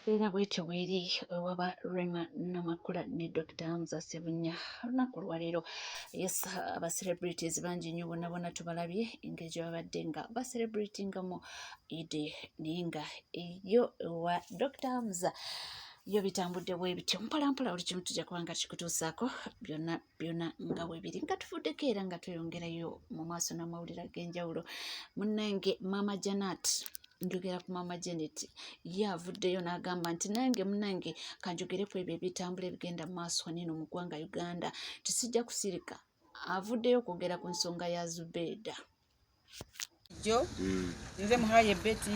Era bwetyo bweri ewaba Rema Namakula ne Dr. Hamza Ssebunya olunaku olwaleero. Yes, aba celebrities bangi nnyo bonna bonna tubalabye engeri gye babadde nga bacelebratingamu Eid, naye nga eyo ewa Dr. Hamza yo bitambudde bwe bityo mpolampola. Buli kimu tujja kuba nga kikutuusaako byonna byonna nga bwe biri, nga tuvuddeko era nga tweyongerayo mu maaso n'amawulire ag'enjawulo. Munnange Maama Janat, njogera ku Maama Janet, ye avuddeyo n'agamba nti nange munnange kanjogere ku ebyo ebitambula ebigenda mu maaso nino mu ggwanga Uganda, tisijja kusirika. Avuddeyo okwogera ku nsonga ya Zubeeda. Jo nze Muhaye Betty,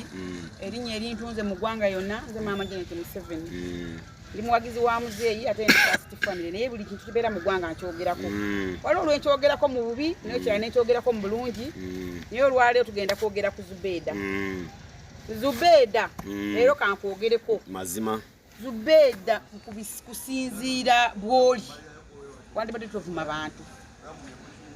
erinnya erintunze mu ggwanga yonna nze Maama Janet Museveni. Ndi muwagizi wa muzeeyi ate ndi first family, naye buli kintu kibeera mu ggwanga nkyogerako. Waliwo olwenkyogerako mu bubi, naye kirala nenkyogerako mu bulungi, naye olwaleero tugenda kwogera ku Zubeeda. Zubeeda, leero kankwogereko. Mazima. Zubeeda, kusinziira bw'oli wandibadde tovuma bantu,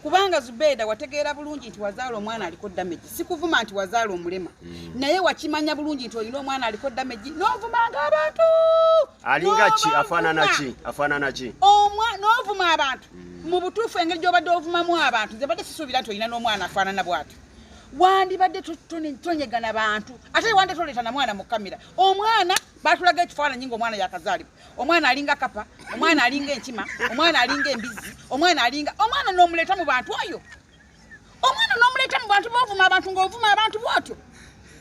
kubanga Zubeeda wategeera bulungi nti wazaala omwana aliko damage. Sikuvuma nti wazaala omulema, naye wakimanya bulungi nti olina omwana aliko damage, n'ovumanga abantu. Alinga ki? Afaanana ki? Afaanana ki? N'ovuma abantu. Mu butuufu, engeri gy'obadde ovumamu abantu, nze badde sisuubira nti olina n'omwana afaanana bw'atyo. Wandibadde tonyegana bantu, ate wandibadde toleeta na mwana mu kamera. Omwana batulaga ekifaananyi ng'omwana yakazaalibwa, omwana alinga kapa, omwana alinga enkima, omwana alinga embizzi, omwana alinga omwana, n'omuleeta mu bantu. Oyo omwana n'omuleeta mu bantu, bovuma abantu, ng'ovuma abantu bw'otyo.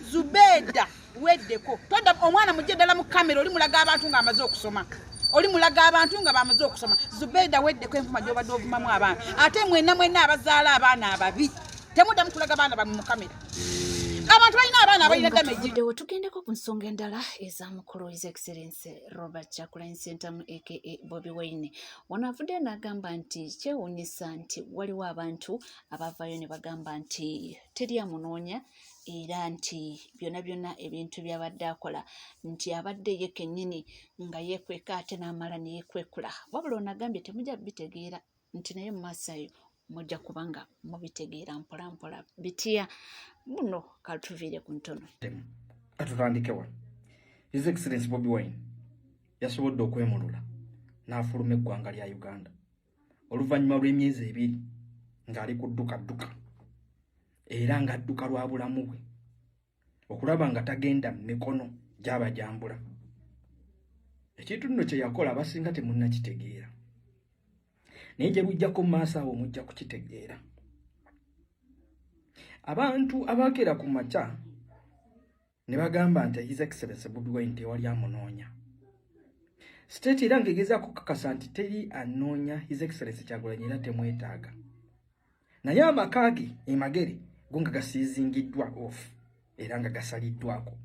Zubeeda, weddeko, todda omwana mujje ddala mu kamera. Oli mulaga abantu ng'amaze okusoma, oli mulaga abantu nga bamaze okusoma. Zubeeda, weddeko envuma gy'obadde ovumamu abaana. Ate mwenna mwenna abazaala abaana ababi, temuddamu kulaga baana bamwe mu kamera. Abantu balina abaana abalina Nga damage. Tuvuddewo tugendeko ku nsonga endala eza mukulu His Excellence Robert Kyagulanyi Ssentamu aka Bobi Wine. Wano avuddeyo n'agamba nti kyewuunyisa nti waliwo abantu abavaayo ne bagamba nti teri amunoonya, era nti byonna byonna ebintu by'abadde akola nti abadde ye kennyini nga yeekweka ate n'amala ne yeekwekula. Wabula ono agambye temujja bitegeera, nti naye mu maaso ayo mujja kuba nga mubitegeera mpola mpola. Bitya muno? Katuviire ku ntono. Katutandike wano. His Excellence Bobi Wine yasobodde okwemulula n'afuluma eggwanga lya Uganda oluvannyuma lw'emyezi 2 ng'ali ku dduka dduka, era ng'adduka lwa bulamu bwe okulaba nga tagenda mu mikono gy'abajambula. Ekintu nno kye yakola abasinga temunnakitegeera, naye gye bujjako mu maaso awo mujja kukitegeera. Abantu abakeera ku makya ne bagamba nti His Excellence Bobi Wine tewali amunoonya, state era ng'egezaako kukakasa nti teri anoonya His Excellence Kyagulanyi era temwetaaga, naye amaka ge emagere go nga gasiizingiddwa off era nga gasaliddwako,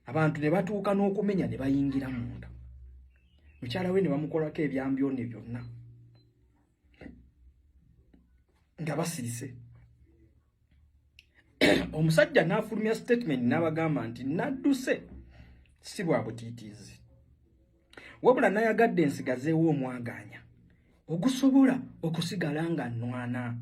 abantu ne batuuka n'okumenya ne bayingira munda, mukyala we ne bamukolako ebyambyone byonna nga basirise. Omusajja n'afulumya statement n'abagamba nti nadduse si lwa butiitiizi, wabula nayagadde nsigazeewo omwagaanya ogusobola okusigala nga nnwana,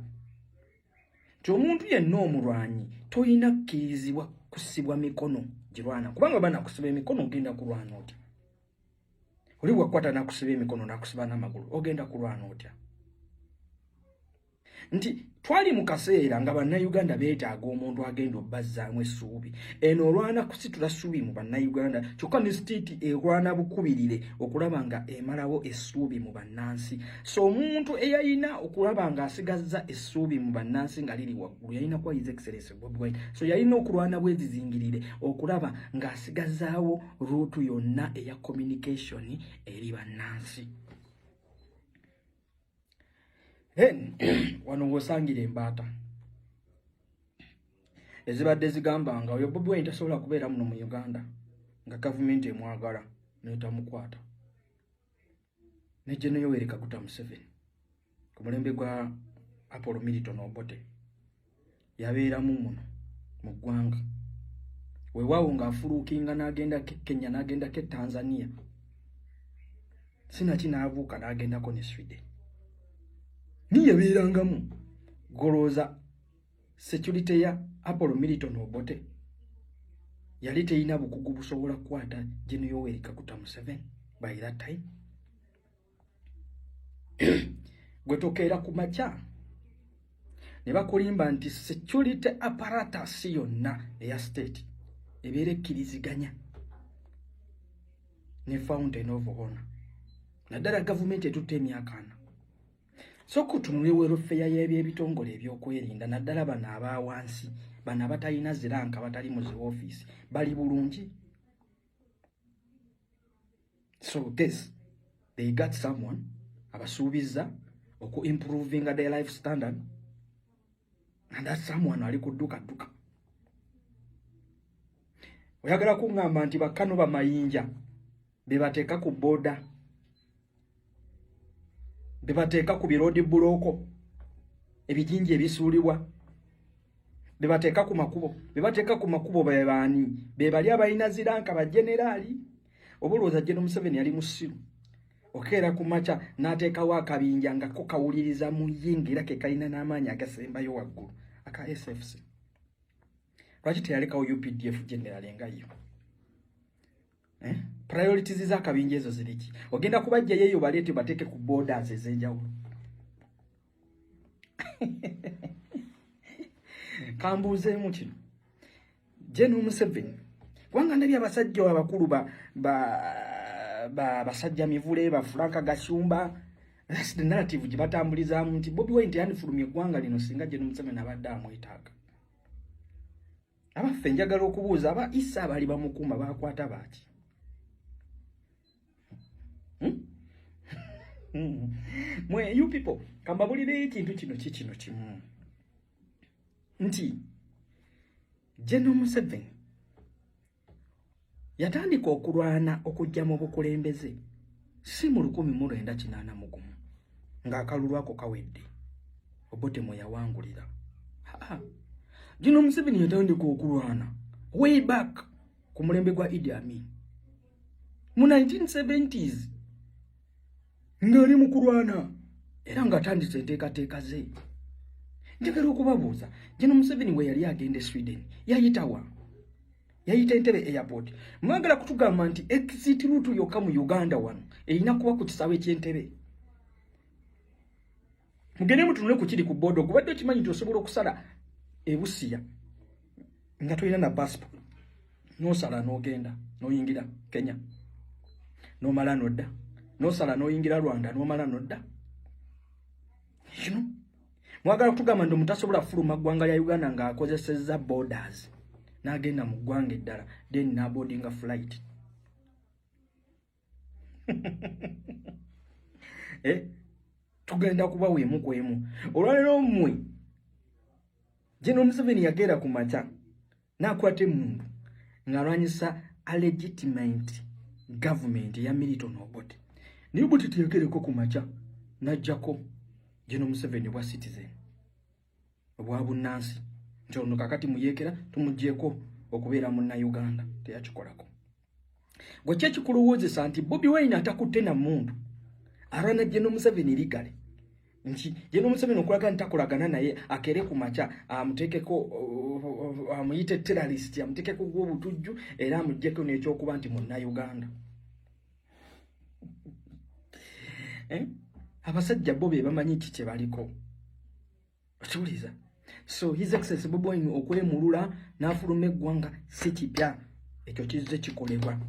nti omuntu yenna omulwanyi toyina kkirizibwa kusibwa mikono girwana, kubanga banakusiba emikono ogenda kulwana otya? Oli bwakukwata nakusiba emikono nakusiba n'amagulu, ogenda kulwana otya? Nti twali mu kaseera nga Bannayuganda beetaaga omuntu agenda obbazzaamu essuubi. Eno olwana kusitula ssuubi mu Bannayuganda, kyokka ne state erwana bukubirire okulaba nga emalawo essuubi mu bannansi. So omuntu eyalina okulaba ng'asigazza essuubi mu bannansi nga liri waggulu yalina kuba His Excellence Bobi Wine. So yalina okulwana bwezizingirire okulaba ng'asigazaawo route yonna eya communication eri bannansi. Then wano ng'osangira embaata ezibadde zigamba nga oyo Bobi Wine tasobola kubeera muno mu Uganda nga gavumenti emwagala netamukwata, ne General Yoweri Kaguta Museveni ku mulembe gwa Apollo Milton Obote yabeeramu muno mu ggwanga, weewaawo ng'afuluukinga n'agendako e Kenya, n'agendako e Tanzania, sinaki n'abuuka n'agendako ne Sweden, ni yabeerangamu. Golooza security ya Apollo Milton Obote. Yali teyina bukugu busobola kukwata Gen Yoweri Kaguta Museveni by that time. Gwe tokeera ku makya ne bakulimba nti security apparatus yonna eya state ebeera ekkiriziganya ne fountain of honor, naddala gavumenti etutte emyaka 40. So kutunule welfare y'ebyebitongole ebyokwerinda, naddala bano aba wansi, bano abatalina zi rank, batali mu zi ofiisi, bali bulungi. So this, they got someone abasuubiza oku improvinga their life standard, and that someone ali kudduka dduka. Oyagala kuŋŋamba nti bakkano bamayinja be bateeka ku border, be bateeka ku bi road block, ebijinji ebisuulibwa, be bateeka ku makubo, be bateeka ku makubo be baani? Be bali abalina zi rank, bageneraali. Oba olowooza Gen Museveni yali musiru okeera ku makya n'ateekawo akabinja nga ko kawuliriza mu ye, ng'era ke kalina n'amaanyi agasembayo waggulu aka SFC? Lwaki teyalekawo UPDF general nga yo? Eh? Priorities z'akabinja ezo ziriki? Ogenda kubajjayo eyo baleete bateeke ku borders ez'enjawulo? Kambuuzeemu kino, Gen Museveni, kubanga ndabye abasajja abakulu ba basajja mivule, ba Frank Gashumba, that's the narrative gye batambulizaamu nti Bobi Wine teyandifulumya eggwanga lino singa Gen Museveni abadde amwetaaga. Abaffe, njagala okubuuza, aba isa abaali bamukuuma bakwata baaki? Hmm? Mwe you people, kambabulireyo ekintu kino kikino kimu nti Gen Museveni yatandika okulwana okujja mu bukulembeze si mu 1981 ng'akalulu ako kawedde, Obote mwe yawangulira. Gen Museveni yatandika okulwana way back ku mulembe gwa Idi Amin mu 1970s, ng'ali mu kulwana era ng'atandise enteekateeka ze. Njagala okubabuuza, Gen Museveni bwe yali agenda e Sweden yayitawa? Yayita Entebbe airport. Mwagala kutugamba nti exit route yokka mu Uganda wano erina kuba ku kisaawe ky'Entebbe? Mugende mutunule ku kiri ku border. Okubadde okimanyi nti osobola okusala ebusiya nga tolina na passport, nosala n'ogenda n'oyingira Kenya, n'omala nodda, nosala n'oyingira Rwanda, n'omala nodda? Mwagala kutugamba nti omutasobola kufuluma ggwanga lya Uganda ng'akozesezza borders n'agenda mu ggwanga eddala, then n'aboardinga flight? Eh? Tugenda kubawa emu ku emu olwaleero mmwe. Gen Museveni yageera ku makya n'akwata emmundu ng'alwanyisa a legitimate government eya Milton Obote, naye Obote teyagereko ku makya n'aggyako Gen Museveni obwa citizen, obwa bunnansi, nti ono kakati muyeekera, tumugyeko okubeera Munnayuganda. Teyakikolako. Gwe ki ekikulowoozesa nti Bobi Wine atakutte na mmundu alwana Gen Museveni legally, nti Gen Museveni okulaga nti takolagana naye, akere ku makya amuteekeko, amuyite terrorist, amuteekeko gw'obutujju, era amugyeko n'ekyokuba nti Munnayuganda? Eh? Abasajja bo be bamanyi ki kye baliko, okiwuliza? So His Excellence Bobi Wine okwemulula n'afuluma eggwanga si kipya, ekyo kizze kikolebwa.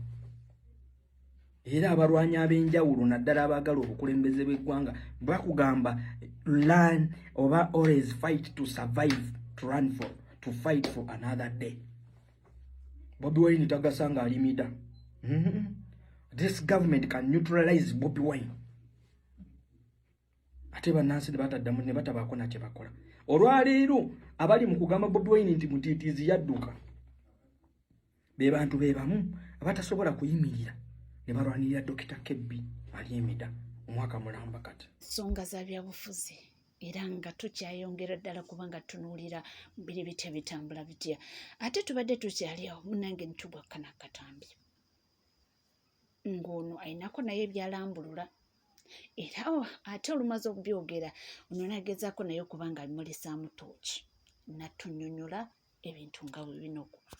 Era abalwanyi ab'enjawulo, naddala abaagala obukulembeze bw'eggwanga, bakugamba learn oba always fight to survive, to run for, to fight for another day. Bobi Wine tagasa nga alimida. This government can neutralize Bobi Wine, ate bannansi ne bataddamu ne batabaako nakye bakola. Olwaleero abali mu kugamba Bobi Wine nti mutiitiizi, yadduka, be bantu be bamu abatasobola kuyimirira ne balwanirira Dokita KB ali emida omwaka mulamba kati. Nsonga za byabufuzi, era nga tukyayongera ddala kubanga tunuulira biri bitya, bitambula bitya. Ate tubadde tukyali awo, munange, ntugwakkana akatambi ng'ono ayinako naye byalambulula, era ate olumaze okubyogera ono nagezaako naye okuba nga abimulisaamu tooki natunyonyola. ebintu nga bwe birina okuba.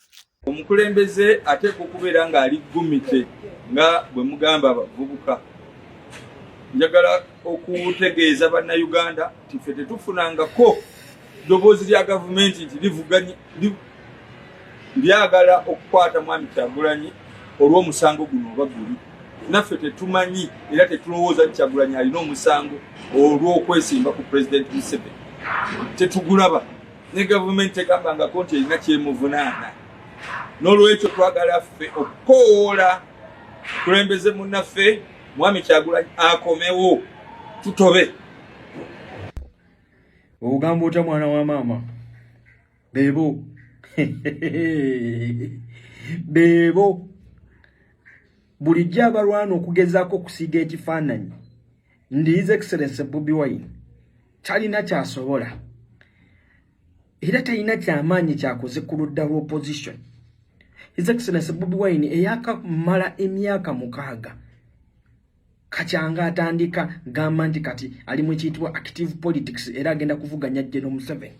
Omukulembeze ateekwa okubeera ng'ali gumite nga bwe mugamba abavubuka. Njagala okutegeeza Bannayuganda nti ffe tetufunangako ddoboozi lya gavumenti nti livuganya lyagala okukwata Mwami Kyagulanyi olw'omusango guno oba guli. Naffe tetumanyi era tetulowooza nti Kyagulanyi alina omusango olw'okwesimba ku Pulezidenti Museveni. Tetugulaba. Ne gavumenti tegambangako nti erina kyemuvunaana. N'olwekyo twagala ffe okukoowoola kulembeze munnaffe Mwami Kyagulanyi akomewo tutobe. Ogamba otya mwana wa maama? Bebo bebo bulijjo abalwana okugezaako okusiiga ekifaananyi ndi His Excellency Bobi Wine talina kyasobola era talina kyamaanyi kyakoze ku ludda lwa opposition. His Excellency Bobi Wine eyakamala emyaka 6 kakyanga atandika gamba nti kati ali mu kiyitibwa active politics era agenda kuvuganya General Museveni.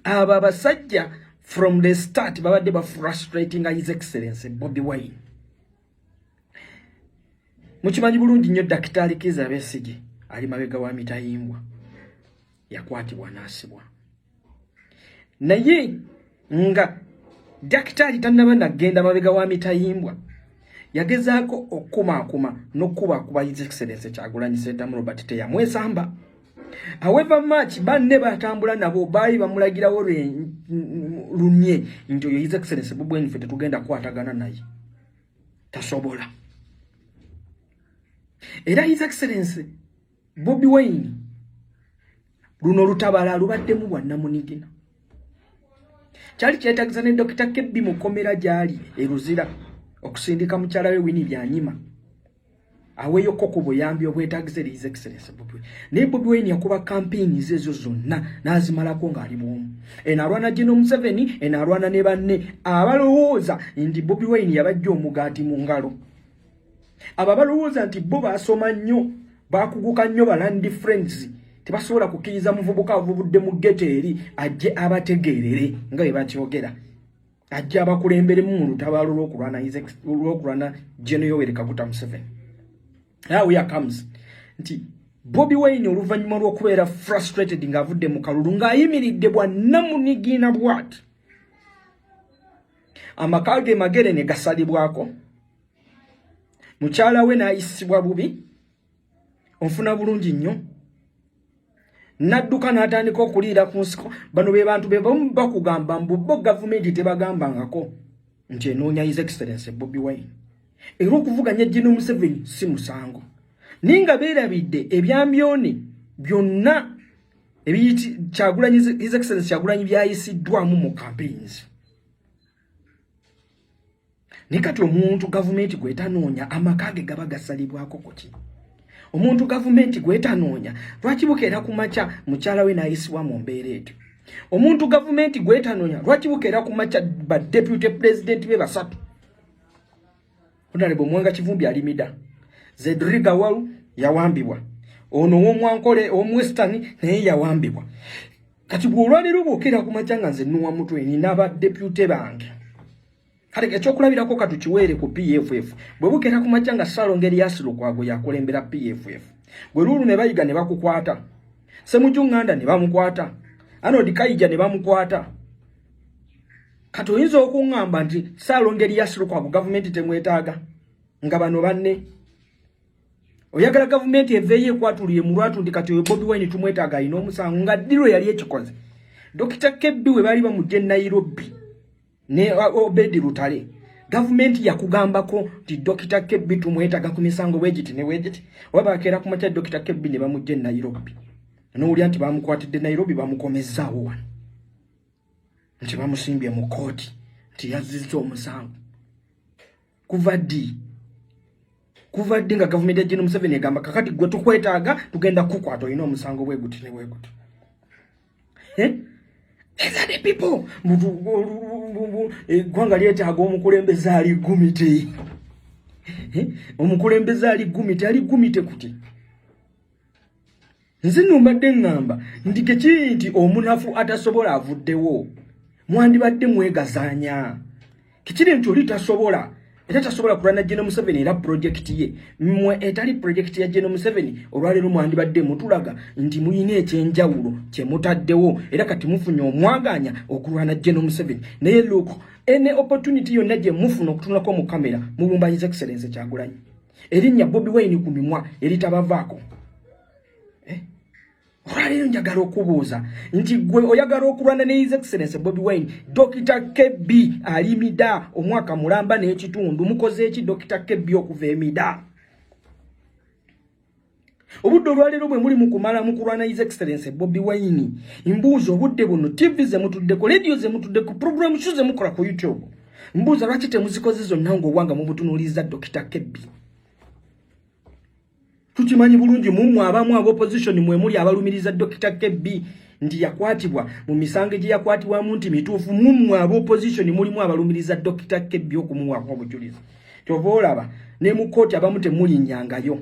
Abo abasajja from the start babadde ba frustrating His Excellency Bobi Wine. Mukimanyi bulungi nnyo Dakitaali Kizza Besigye ali mabega wa mitayimbwa, yakwatibwa n'asibwa. Naye nga dakitaali tannaba nagenda mabega wa mitayimbwa, yagezaako okukumaakuma n'okukubakuba His Excellency Kyagulanyi Ssentamu Robert teyamwesamba. However much banne batambula nabo baali bamulagirawo lunye nti oyo His Excellency Bobi Wine ffe tetugenda kukwatagana naye, tasobola. Era His Excellency Bobi Wine luno lutabala lubaddemu bwannamunigina. Kyali kyetagisa ne Dokita Kebbi mukomera gy'ali e Luzira okusindika mukyala we Winnie Byanyima aweeyoko ku buyambi obwetagisa eri His Excellency Bobi Wine. Naye Bobi Wine yakuba campaigns ezo zonna n'azimalako ng'ali bwomu. Eno alwana General Museveni, eno alwana ne banne abalowooza nti Bobi Wine yabajja omugaati mu ngalo. Abo abalowooza nti bo baasoma nnyo, bakuguka nnyo, ba land friends, tebasobola kukkiriza muvubuka avubudde mu ghetto eri ajje abategeerere nga bwe bakyogera, ajje abakulemberemu mu lutabaalo lw'okulwana General Yoweri Kaguta Museveni. Now here comes nti Bobi Wine oluvannyuma lw'okubeera frustrated ng'avudde mu kalulu ng'ayimiridde bwannamunigina bw'ati, amaka ge Magere ne gasalibwako, mukyala we n'ayisibwa bubi, onfuna bulungi nnyo, n'adduka n'atandika okuliira ku nsiko. Bano be bantu be bamu bakugamba mbu bo gavumenti tebagambangako nti enoonya His Excellency Bobi Wine, era okuvuganya General Museveni si musango, naye nga beerabidde ebyambyone byonna ebiyiti Kyagulanyi, His Excellency Kyagulanyi byayisiddwamu mu campaigns. Naye kati omuntu gavumenti gwetanoonya amaka ge gaba gasalibwako kuki? Omuntu gavumenti gwetanoonya lwaki bukeera ku makya mukyala we n'ayisibwa mu mbeera etyo? Omuntu gavumenti gwetanoonya lwaki bukeera ku makya ba deputy president be basatu, Honorable Muwanga Kivumbi alimida, Zedriga Walu yawambibwa, ono ow'omwankole ow'omuwestern naye yawambibwa. Kati bw'olwaleero bw'okeera ku makya nga nze nnuwa mutwe nina ba deputy bange, kale ekyokulabirako katukiweere ku PFF, bwe bukeera ku makya nga Ssalongo Erias Lukwago yakulembera PFF, gwe Luulu ne bayiga ne bakukwata, Ssemujju Nganda ne bamukwata, Arnold Kaija ne bamukwata, kati oyinza okuŋŋamba nti Ssalongo Erias Lukwago gavumenti temwetaaga nga bano banne? Oyagala gavumenti eveeyo ekwatulire mu lwatu nti kati oyo Bobi Wine tumwetaaga alina omusango, nga ddi lwe yali ekikoze? Dokita Kebbi we baali bamujja e Nairobi ne Obedi Lutale, gavumenti yakugambako nti Dokita Kebbi tumwetaaga ku misango bwegiti ne bwegiti? Oba bakeera ku makya Dokita Kebbi ne bamujja e Nairobi, n'owulira nti bamukwatidde Nairobi, bamukomezzaawo wano, nti bamusimbye mu kkooti nti yazzizza omusango. Kuva ddi? Kuva ddi nga gavumenti ya General Museveni egamba kakati gwe tukwetaaga, tugenda kukukwata, olina omusango bwe guti ne bwe guti? These are the people. Eggwanga lyetaaga omukulembeze ali gumite, omukulembeze ali gumite, ali gumite kuti. Nze nno mbadde ŋŋamba nti kekiri nti omunafu atasobola avuddewo, mwandibadde mwegazaanya. Kikiri nti oli tasobola era tasobola kulwana General Museveni, era pulojekiti ye mmwe etali pulojekiti ya General Museveni. Olwaleero mwandibadde mutulaga nti mulina ekyenjawulo kye mutaddewo, era kati mufunye omwaganya okulwana General Museveni. Naye look, any opportunity yonna gye mufuna okutunulako mu kamera, mulumba His Excellence Kyagulanyi. Erinnya Bobi Wine ku mimwa eritabavaako. Eh? Olwaleero njagala okubuuza nti gwe oyagala okulwana ne His Excellence Bobi Wine, Dr. KB alimida omwaka mulamba n'ekitundu, mukoze eki Dr. KB okuva emida? Obudde olwaleero bwe muli mukumala mu kulwana His Excellence Bobi Wine, mbuuza, obudde buno TV ze mutuddeko, radio ze mutuddeko, program show ze mukola ku YouTube, mbuuza lwaki temuzikoze zonna ng'obwanga mubutunuuliza Dr. KB? Tukimanyi bulungi mummwe abamu aba opposition mwe muli abalumiriza Dr. KB nti yakwatibwa mu misango gye yakwatibwamu nti mituufu. Mummwe aba opposition mulimu abalumiriza Dr. KB okumuwaako obujulizi. Kyova olaba ne mu kkooti abamu temulinnyangayo,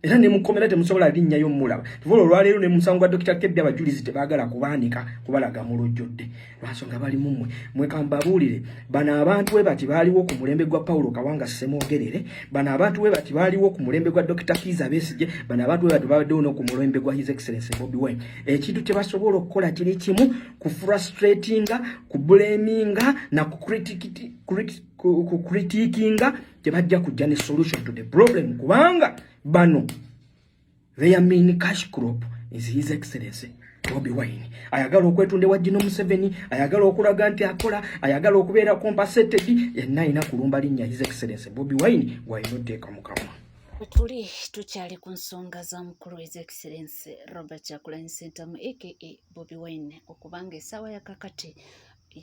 era ne mukomera temusobola linnyayo mulaba. Tuvola olwaleero ne musango gwa Dr. KB abajulizi tebaagala kubaanika kubalaga mu lujjudde lwansonga bali mummwe. Mwekambabuulire, bano abantu we bati baaliwo ku mulembe gwa Paulo Kawanga Ssemwogerere, bano abantu we bati baaliwo ku mulembe gwa Dr. Kiiza Besigye, bano abantu we bati babaddewo n'oku mulembe gwa His Excellence Bobi Wine. Ekintu kye basobola okukola kiri kimu, ku frustratinga, ku blaminga na ku critiquinga. Tebajja kujja ne solution to the problem, kubanga bano their main cash crop is His Excellency Bobi Wine. Ayagala okwetunda ewa General Museveni, ayagala okulaga nti akola, ayagala okubeera compensated, yenna alina kulumba linnya His Excellency Bobi Wine gwalina oteeka mu kamwa. Tuli tukyali ku nsonga za mukulu His Excellency Robert Kyagulanyi Ssentamu aka Bobi Wine, okubanga essaawa ya kakati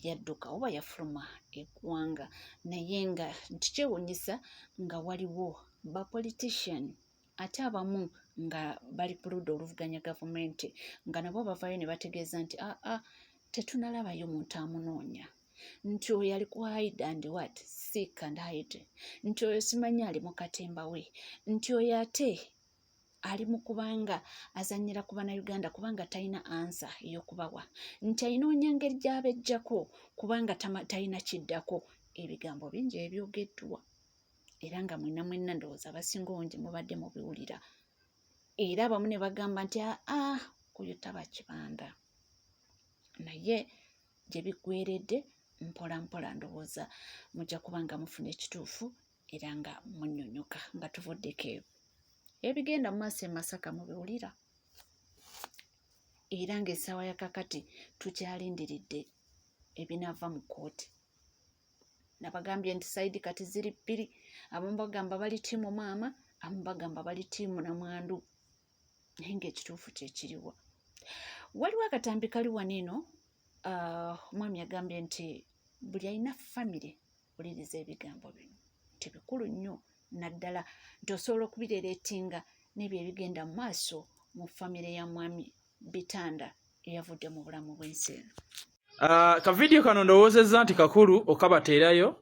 yadduka oba yafuluma eggwanga, naye nga ntikyewuunyisa nga waliwo ba politician ate abamu nga bali ku ludda oluvuganya gavumenti nga nabo bavaayo ne bategeeza nti aa, tetunalabayo muntu amunoonya, nti oyo ali ku hide and what, seek and hide, nti oyo simanyi ali mu katemba we, nti oyo ate ali mu kubanga azannyira ku Bannayuganda kubanga talina answer ey'okubawa, nti ayinoonya ngeri gy'abeggyako kubanga talina kiddako. Ebigambo bingi ebyogeddwa, era nga mwenna mwenna ndowooza abasinga obungi mubadde mubiwulira, era abamu ne bagamba nti aa, oyo taba kibanda. Naye gye biggweredde, mpola mpola ndowooza mujja kuba nga mufuna ekituufu era nga munnyonnyoka. Nga tuvuddeko ebyo ebigenda mu maaso e Masaka mubiwulira, era ng'essaawa ya kakati tukyalindiridde ebinaava mu kkooti. Nabagambye nti side kati ziri bbiri, abamu bagamba bali team maama, abamu bagamba bali team namwandu, naye ng'ekituufu kyekiriwa? Waliwo akatambi kali wano eno. Omwami agambye nti buli alina famire wuliriza ebigambo bino nti bikulu nnyo, naddala nti osobola okubirelatinga n'ebyo ebigenda mu maaso mu famire ya mwami Bitanda eyavudde mu bulamu bw'ensi eno. Ka vidiyo kano ndowoozezza nti kakulu okabateerayo.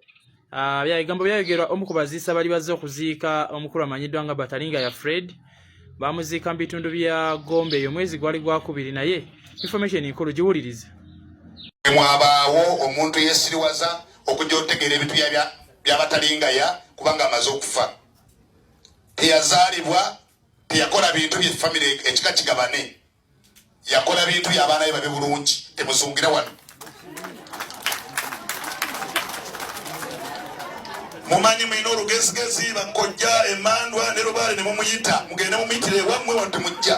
Ebigambo byayogerwa omu ku baziisa bali bazze okuziika omukulu amanyiddwa nga Batalinga ya Fred. Bamuziika mu bitundu bya Gombe eyo, omwezi gwali gwakubiri, naye information nkulu, giwulirize. Mwabaawo omuntu yeesiriwaza okujja otegeera ebintu byabatalingaya kubanga amaze okufa, teyazaalibwa, teyakola bintu bye famire ekika kigabane, yakola bintu byabaana be babe bulungi. Temuzungira wano. Mumanyi mulina olugezigezi, bakojja emandwa ne lubaale ne mumuyita, mugende mumuyitire ewammwe, wano temujja.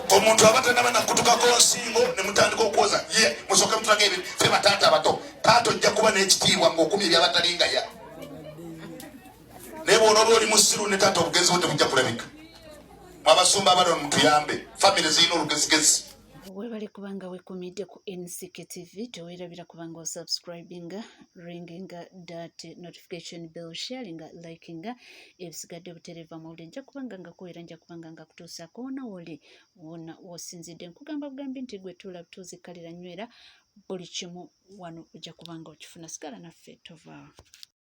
Omuntu aba tanaba nakutukako nsingo ne mutandika okwoza ye, musooke mutulaga ebintu. Fe bataata abato, taata ojja kuba n'ekitiibwa ng'okumya ebyabatalingaya, naye bw'onooba oli musiru ne taata, obugezi bwo tebujja kulabika. Mwabasumba abali ono, mutuyambe, famire zirina olugezigezi. Webale kubanga wekumidde ku NCK TV. Tewerabira kubanga osubscribinga, ringinga that notification bell, sharinga, likinga. Ebisigadde butereeva mawulire nja kubanga nga kuwera, nja kubanga nga kutuusaako wona woli, wona wosinzidde. Nkugamba bugambi nti gwe tuula butuuzi, kalira, nywera, buli kimu wano ojja kubanga okifuna. Sigala naffe, tovaawo.